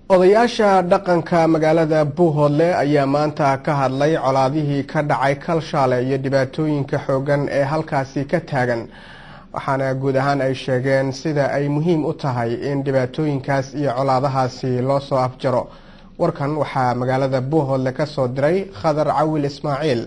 Odayaasha dhaqanka magaalada Buuhoodle ayaa maanta ka hadlay colaadihii ka dhacay Kalshaale iyo dhibaatooyinka xoogan ee halkaasi ka taagan, waxaana guud ahaan ay sheegeen sida ay muhiim u tahay in dhibaatooyinkaas iyo colaadahaasi loo soo afjaro. Warkan waxaa magaalada Buuhoodle ka soo diray Khadar Cawil Ismaaciil.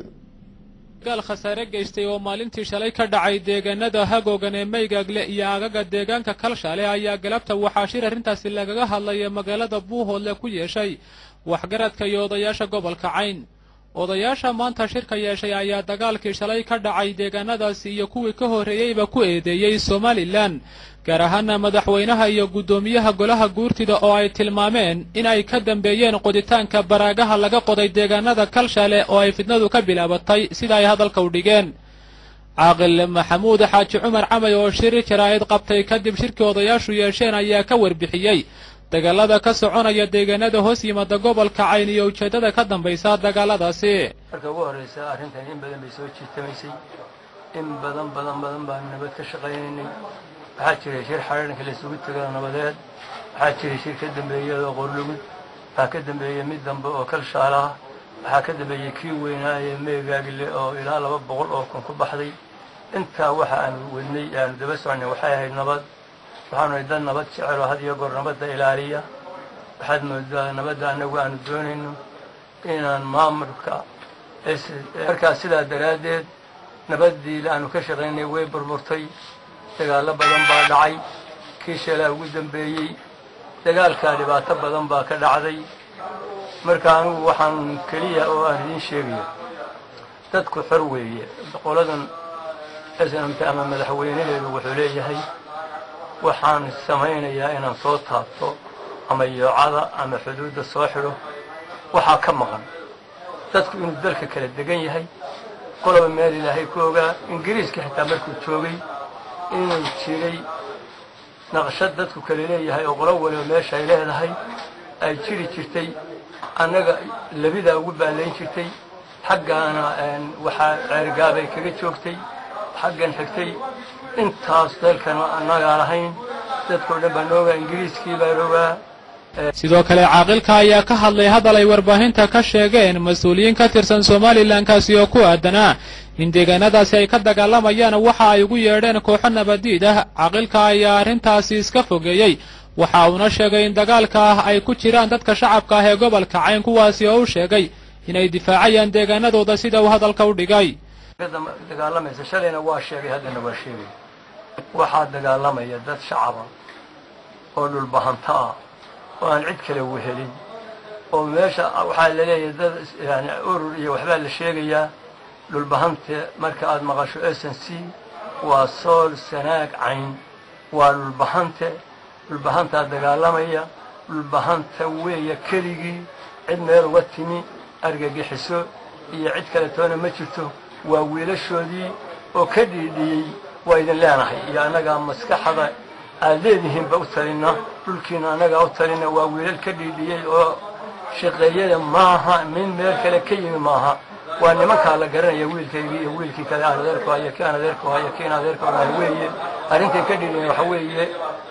Dagaal khasaare geystay oo maalintii shalay ka dhacay deegaanada Hagoogan ee Maygaagle iyo aagaga deegaanka Kalshaale ayaa galabta waxaa shir arrintaasi lagaga hadlaya magaalada Buuhoodle ku yeeshay waxgaradka iyo odayaasha gobolka Cayn. Odayaasha maanta shirka yeeshay ayaa dagaalkii shalay ka dhacay deegaanadaasi iyo kuwii ka horreeyeyba ku eedeeyey Somalilan, gaar ahaana madaxweynaha iyo guddoomiyaha golaha guurtida, oo ay tilmaameen in ay ka dambeeyeen qoditaanka baraagaha laga qoday deegaanada Kalshaale oo ay fidnadu ka bilaabatay, sida ay hadalka u dhigeen. Caaqil Maxamuud Xaaji Cumar Camay oo shir jaraa'id qabtay kadib shirkii odayaashu yeesheen ayaa ka warbixiyey dagaalada ka soconaya deegaanada hoos yimaada gobolka Cayn iyo ujeeddada ka dambaysa dagaaladaasi. Marka ugu horreysa, arrintan in badan bay soo jiitamaysay, in badan badan badan baanu nabad ka shaqaynaynay. Waxaa jiray shir xadhanka la isugu tego nabadeed, waxaa jiray shir ka dambeeyay oo Qorlugud, waxaa ka dambeeyey mid dambe oo Kalshaala ah, waxaa ka dambeeyey kii weynaaye Meegaagle oo ilaa 200,000 ku baxday. Intaa waxa aanu wadnay, aanu daba soconay, waxay ahayd nabad. Waxaanu nahay dad nabad jecel oo had iyo goor nabadda ilaaliya. Waxaad moodaa nabadda annagu aanu doonayno inaan maamulka markaa. Sidaa daraaddeed nabaddii aanu ka shaqaynay way burburtay, dagaallo badan baa dhacay, kii shalaa ugu dambeeyey. Dagaalkaa dhibaato badan baa ka dhacday. Marka anigu waxaan keliya oo aan idiin sheegaya, dadku xor weeye. Qoladan SNMT ama madaxweynaheedu wuxuu leeyahay waxaan samaynayaa inaan soo taabto ama yoocada ama xuduudda soo xidho. Waxaa ka maqan dadku inuu dalka kala degan yahay, qoloba meel Ilaahay ku ogaa. Ingiriiska xitaa markuu joogay inuu jiray naqshad dadku kale leeyahay oo qolo waliba meesha ay leedahay ay jiri jirtay. Annaga labidaa ugu baalayn jirtay, xaggaana waxaa Ceergaabay kaga joogtay, xaggan xigtay. Intaas dalkan annagaa lahayn, dadkao dhan baa noogaa, Ingiriiskii baa ogaa. Sidoo kale caaqilka ayaa ka hadlay hadal ay warbaahinta ka sheegeen mas-uuliyiin ka tirsan Somalilan, kaasi oo ku aadanaa in deegaanadaasi ay ka dagaalamayaan waxa ay ugu yeedheen kooxo nabadiid ah. Caaqilka ayaa arrintaasi iska fogeeyey, waxa uuna sheegay in dagaalka ah ay ku jiraan dadka shacabka ah ee gobolka Cayn, kuwaasi oo u sheegay inay difaacayaan deegaanadooda, sida uu hadalka u dhigay. Dagaalamaysa shalayna waa sheegay, haddana waa sheegay. Waxaa dagaalamaya dad shacaba oo dhulbahanta ah oo aan cid kale wehelin, oo meesha waxaa laleeyahay dad yani urur iyo waxbaa la sheegayaa. Dhulbahante marka aada maqasho, SNC waa Sool, Sanaag, Cayn, waa dhulbahante. Dhulbahantaa dagaalamaya, dhulbahanta weeye keligii. Cid meel uga timi argagixiso iyo cid kale toona ma jirto. Waa wiilashoodii oo ka dhiidhiyey waa idin leenahay iyo annagaa maskaxda aad leedihiinba u talina, dhulkiina annagaa u talina. Waa wiilal ka dhiidhiyey oo shaqeeyada maaha, min meel kale ka yimi maaha. Waa nimankaa la garanaya, wiilkaygii iyo wiilkii kale aan adeerku haya, kii aan adeerku haya, kii aan adeerku hayo weeye. Arrintay ka dhiidhiyeen waxa weeye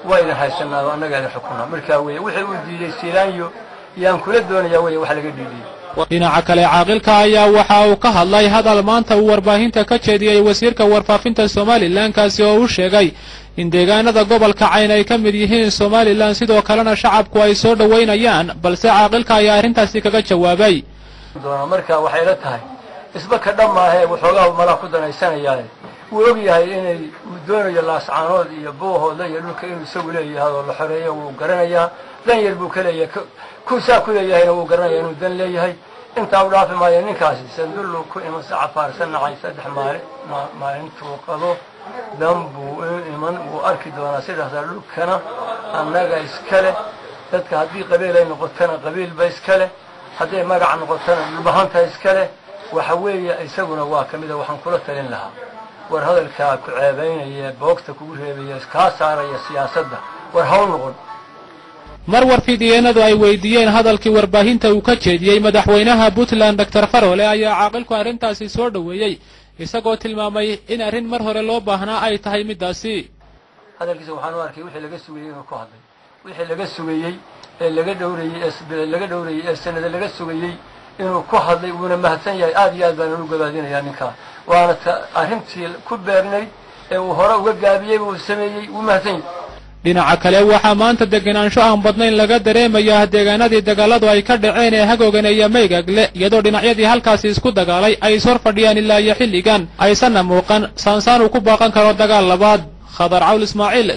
waa idin haysanaa oo annagaa idin xukunaa. Markaa weeye wixii uu diiday Siilaanyo yaan kula doonayaa weeye wax laga dhiidhiyey. Dhinaca kale caaqilka ayaa waxa uu ka hadlay hadal maanta uu warbaahinta ka jeediyey wasiirka warfaafinta Somalilan, kaasi oo uu sheegay in deegaanada gobolka Cayn ay ka mid yihiin Somalilan, sidoo kalena shacabku ay soo dhoweynayaan, balse caaqilka ayaa arrintaasi kaga jawaabay. Doonaa marka waxay la tahay isba ka dhammaahee waxoogaa malaa ku danaysanayaaye. Wuu og yahay inay uu doonayo Laascaanood iyo Buuhoodle iyo dhulka inuu isagu leeyahay oo la xoreeyo. Wuu garanayaa dan yar buu ka leeyahay, kuusaa ku leeyahayna wuu garanaya inuu dan leeyahay. Intaa u dhaafi maayo ninkaasi. Sandullu ku iman sacafaarsan nacay saddex maalin maalintuu qado dan buu u iman, wuu arki doonaa. Sidaasaa dhulkana annaga iska leh. Dadka haddii qabiil ay noqotona qabiilba iska leh, hadday magac noqotona dhulbahanta iska leh. Waxa weeye isaguna waa ka mida. Waxaan kula talin lahaa, war hadalkaa ku ceebaynaya, boogta kugu reebaya, kaa saaraya siyaasadda, war hawl noqon. Mar warfidiyeenadu ay weydiiyeen hadalkii warbaahinta uu ka jeediyey madaxweynaha Puntland Doctor Farole ayaa caaqilku arrintaasi soo dhoweeyey, isagoo tilmaamay in arrin mar hore loo baahnaa ay tahay middaasi. Hadalkiisa waxaan u arkay wixii laga sugayey inuu ku hadlay, wixii laga sugayey Ee laga dhowrayey, ee laga dhowrayey, ee sanada laga sugayey inuu ku hadlay, wuuna mahadsan yahay. Aad iyo aad baan u gabaadinayaa ninkaa, waana ta arrintii ku beernay ee uu hore uga gaabiyey uu sameeyey. Wuu mahadsan yahay. Dhinaca kale, waxaa maanta degenaansho aan badnayn laga dareemayaa deegaanadii dagaaladu ay ka dhaceen ee Hagoogane iyo Maygagle, iyadoo dhinacyadii halkaasi isku dagaalay ay ishor fadhiyaan ilaa iyo xilligan aysanna muuqan saansaan uu ku baaqan karo dagaal labaad. Khadar Cawl Ismaaciil.